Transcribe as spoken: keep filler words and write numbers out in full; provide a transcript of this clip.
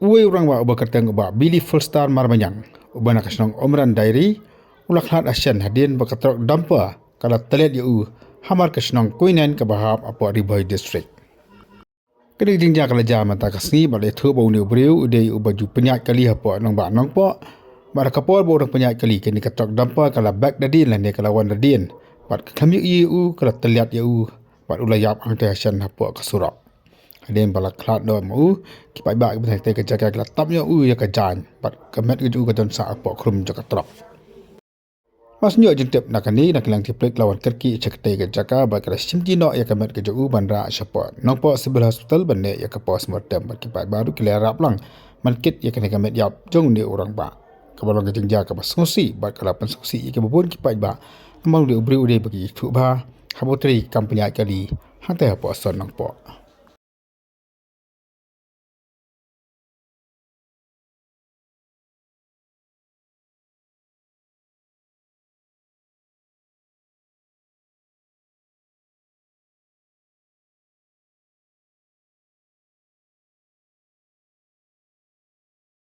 Uwei u rangbah uba kyrteng u Bah Billy Fullstar Marbaniang, uba na ka shnong Umran Diary, u la khlad ha shen hadien ba ka trok dumper ka la tylliat ïa u hamar ka shnong Kuinen kaba hap hapoh Ri Bhoi District. Kane ka jingjia ka la jia mynta ka sngi bad la ïathuh ba une u briew u dei uba ju pynïaid kali hapoh nongbah Nongpoh. Bad ha ka por ba u dang pynïaid kali, kane ka trok dumper ka la bek da dien lane ka la wan da dien. Bad ka khlem ïohi ïa u ka la tylliat ïa u bad u la ïap hangtei ha shen hapoh ka surok. Hadien ba la khlad noh ma u, ki paidbah kiba don ha katei ka jaka ki la tap noh ïa u ïa ka jaiñ bad ka met ka jong u ka don sah hapoh khrum jong ka trok. Mar shu ïoh jingtip na kane, na ka liang ki pulit ki la wan kyrkieh sha katei ka jaka bad ki la shimti noh ïa ka met ka jong u ban rah shapoh Nongpoh Civil Hospital ban leh ïa ka postmortem bad ki paidbah ruh ki la ïarap lang ban kit ïa kane ka met ïap jong une u rangbah. Kaba long ka jingjia kaba sngewsih bad ka la pynsngewsih ïa kiba bun ki paidbah namar une u briew u dei uba ki ithuh bha haba u trei kam pynïaid kali hangtei hapoh Sor Nongpoh.